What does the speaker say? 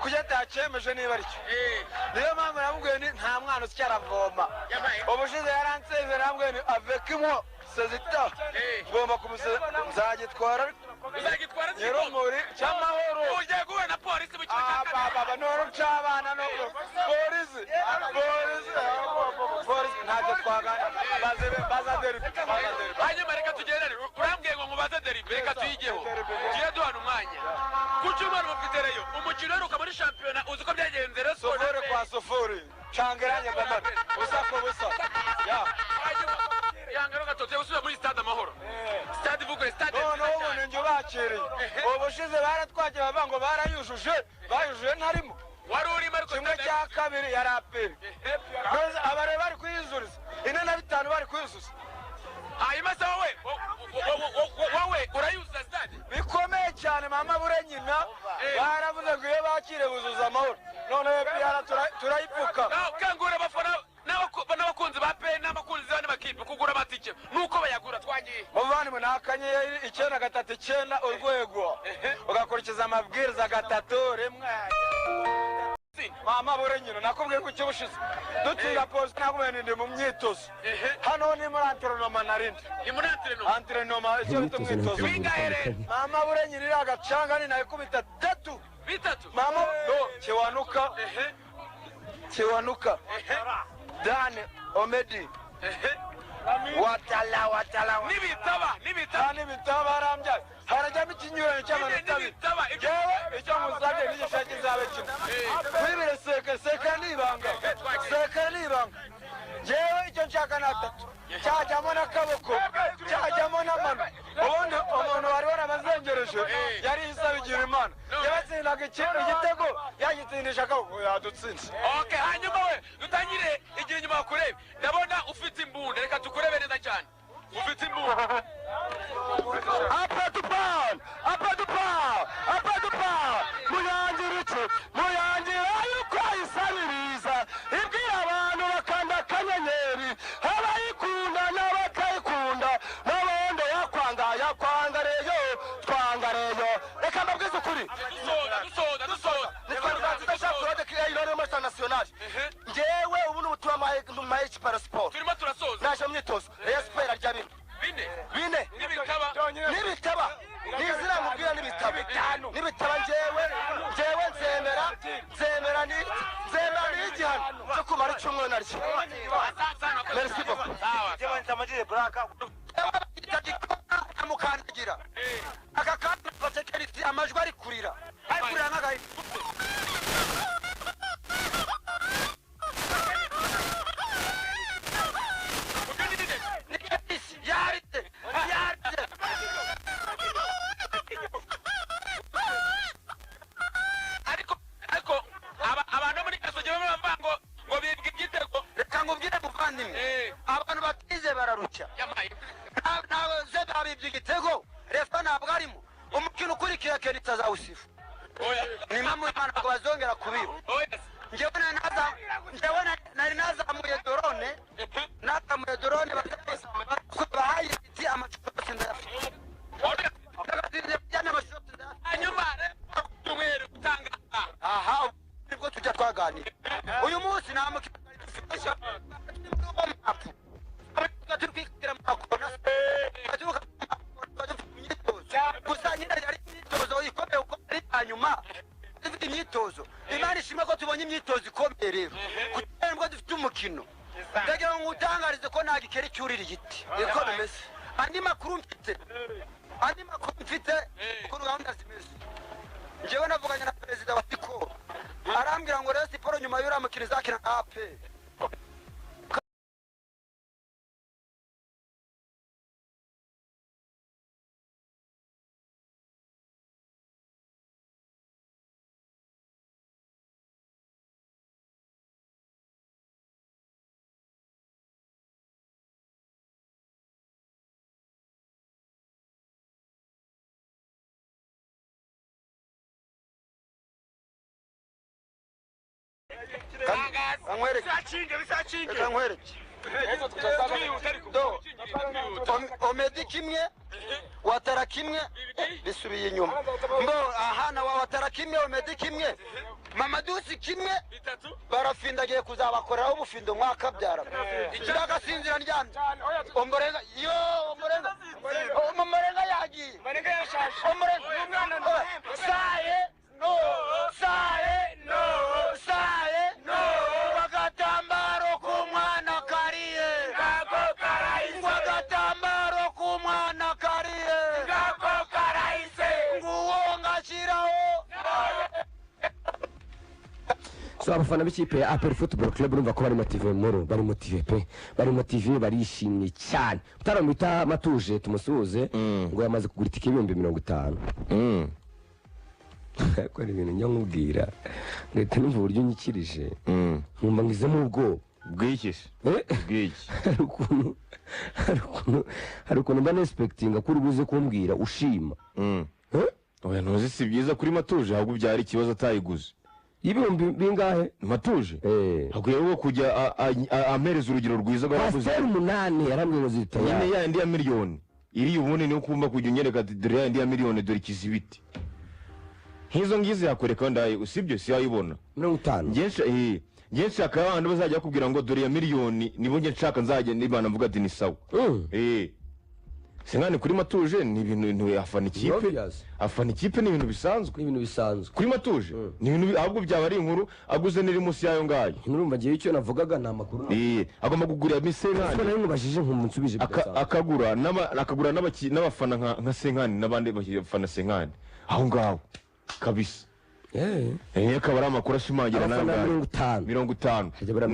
Kuki atacyemeje niba aricyo? Niyo mpamvu namubwiye ni nta mwana usicaravoma. Ubushize yaransezeye, namubwiye ni avec moi sezita, ngomba kumusezera, nzagitwara. Uzagitwara? Nyirumuri cy'amahoro. Ugiye guhura na Polisi mu kimwe cya kabiri. Baba noro cy'abana no polisi, polisi, polisi, ntacyo twagana. Baze baza derby, baza derby. Hanyuma reka tugendane. Urambwiye ngo nkubaze derby, reka tuyigeho, tugiye duhana umwanya. Ku cyumweru mufite Rayon, umukino uheruka muri shampiyona. Uzi ko byagenze, Rayon Sport 0 kwa 0, changeranye baba, busa ku busa ya. Hanyuma yanga no gatotse gusubira muri Stade Amahoro, stade ivuguruye, stade noneho nziza ubu cyane. Ninjye ubakiriye. Ubushize baratwakiye bavuga ngo barayujuje, bayujuje ntarimo. Wari urimo ariko. Kimwe cya kabiri yari APR. None abare bari kuyizuriza ine na bitanu, bari kuyuzuza. Hanyuma se wowe urayuzuza stade? Bikomeye cyane, mama bure nyina. Baravuze ngo iyo bakire buzuza amahoro, noneho APR turayipfuka. Nawe kangura abafana n'abakunzi ba APR n'abakunzi b'andi makipe kugura amatike nuko bayagura. Twagiye. Muvandimwe, ni *939# ugakurikiza amabwiriza, 3 1. Mama bure nyina, nakubwiye ko icyo dutsinda Polisi, nakubwiye ndi mu myitozo. Hano ni muri entraînement narindi. Ni muri entraînement? Entraînement, icyo bita umwitozo. Bingahe rero? Mama bure nyina, iriya gacanga ni nayikubita tatu. Bitatu? Mama no Kiwanuka, Kiwanuka Dane Omedi, watala watala. Nibitaba, nibitaba. Nta n'ibitaba, arambyaye, harajyamo ikinyuranyo cy'amanota 2. Nibitaba ibyo. Yewe, icyo musabye n'igisha kizabe kimwe. Wibire seke seke, ni ibanga, seke ni ibanga. Yewe, icyo nshaka ni atatu, cyajyamo n'akaboko, cyajyamo n'amano. Ubundi umuntu wari warabazengereje yari isaba Imana, yabatsindaga igitego, yagitsindisha akaboko, yadutsinze. Okay, hanyuma we dutangire igihe inyuma bakurebe. Ndabona ufite imbunda, reka tukurebe neza cyane, ufite imbunda. Apadupan, apadupan, apadupan, muyangira iki? Muyangira yuko isabiriza, ibwira abantu bakanda akanyenyeri, abayikunda n'abatayikunda, n'abondo yakwanga yakwanga Rayon, twanga Rayon. Reka mbabwize ukuri. Dusoza, dusoza, dusoza. Nitwa Rwanziza Jean Claude Kireyirore muri National. Njyewe ubu ni ubutumwa mpaye ikipe ya siporo. Turimo turasoza. Naje mu myitozo, Rayon Sport arya bine. Bine? Bine. Nibitaba? Nibitaba, nizira mubwira, nibitaba, nibitaba, njyewe nzemera ni nzemera ni igihano cyo kumara icyumweru naryo. Merci beaucoup. Sawa. Amukandagira aka kanya batekereza amajwi ari kurira, ari kurira nk'agahita. Ubwo ni nde? Yaritse, yaritse. Ariko abantu bo muri Gasogi bamwe bavuga ngo bibwa igitego. Reka nkubwire muvandimwe, abantu batize bararushya. Yamaye. Ntabwo ze babibye igitego, refa ntabwo arimo. Umukino ukurikira Kenita azawusifa. Oya. Ni mpamvu Imana ntabwo bazongera kubiba. Oya. Njyewe nari nazamuye drone, nazamuye drone, bahaye ibiti, amacupa yose ndayafite. Oya. Amashusho ndayafite. Hanyuma cyumweru utanga. Aha nibwo tujya twaganira. Uyu munsi nta mukino dufite, turi kwigira mu makona, gusa nyine yari imyitozo ikomeye kuko ari iya nyuma dufite imyitozo. Imana ishimwe ko tubonye imyitozo ikomeye. Rero kugira nibwo dufite umukino, ndagira ngo ngutangarize ko nta gikeri cyurira igiti, niko bimeze. Andi makuru mfite ukuntu gahunda zimeze, njyewe navuganye na perezida wa Skol, arambwira ngo Rayon Sport nyuma y'uriya mukino izakina na APR. Tangaza. Nkwereke. Bisacinge, bisacinge. Reka nkwereke. Twihuta ariko. Do. Twihuta. Omedi kimwe, Watara kimwe, bisubiye inyuma. Mbo aha na wa Watara kimwe, Omedi kimwe, Mamadusi kimwe. Bitatu. Barafindagiye kuzabakoreraho ubufindo mwakabyara. Ndagasinzira ndyamye. Omborenga yo, Omborenga, Omborenga yagiye. Omborenga saye no, saye no, saye no. Agatambaro k'umwana kariye, ngo agatambaro k'umwana kariye, nguwo ngashyiraho. So abafana b'ikipe ya APR Football Club urumva ko bari motivé muru, bari motivé pe, bari motivé, barishimye cyane. Utaramwita Matuje tumusuhuze, ngo yamaze kugura itike 50,000. Ariko hari ibintu njya nkubwira ngahita numva uburyo unyikirije, nkumva ngizemo ubwoba. Bw'iki se? Eh? Bw'iki? Hari ukuntu mba nexpectinga ko uri buze kumbwira ushima. Eh? Oya, ntuzi, si byiza kuri Matuje, ahubwo byari ikibazo atayiguze. Y'ibihumbi bingahe? Matuje Eh. akwiye ahubwo kujya ampereza urugero rwiza rw'abaguze. Pasiteri umunani yarambwiye ngo ziri Nyine tayari. ya yindi ya miliyoni iriya ubundi niyo kumva kujya unyereka ati dore ya yindi ya miliyoni, dore ikizibiti, nk'izo ngizo yakwereka ndaye, usibye si yayibona. 50. Njye nshaka abantu bazajya bakubwira ngo dore ya miliyoni, nibo njye nshaka, nzajya nibana mvuga ati ni sawa. Sinkani kuri Matuje ni ibintu afana ikipe. Obvious. Afana ikipe ni ibintu bisanzwe. Ni ibintu bisanzwe. Kuri Matuje ni ibintu ahubwo byaba ari inkuru aguze n'iri munsi y'ayo ngayo. Nurumva ngewe icyo navugaga ni amakuru. Agomba kugurira Kuko Senkani. nari nkubajije nkumva unsubije bidasanzwe. Akagura n'abafana nka Senkani n'abandi bafana Senkani aho ngaho kabisa. Eh. Akaba ari amakuru ashimangira nayo Abafana ngayo. 50. 50. Hajya bara-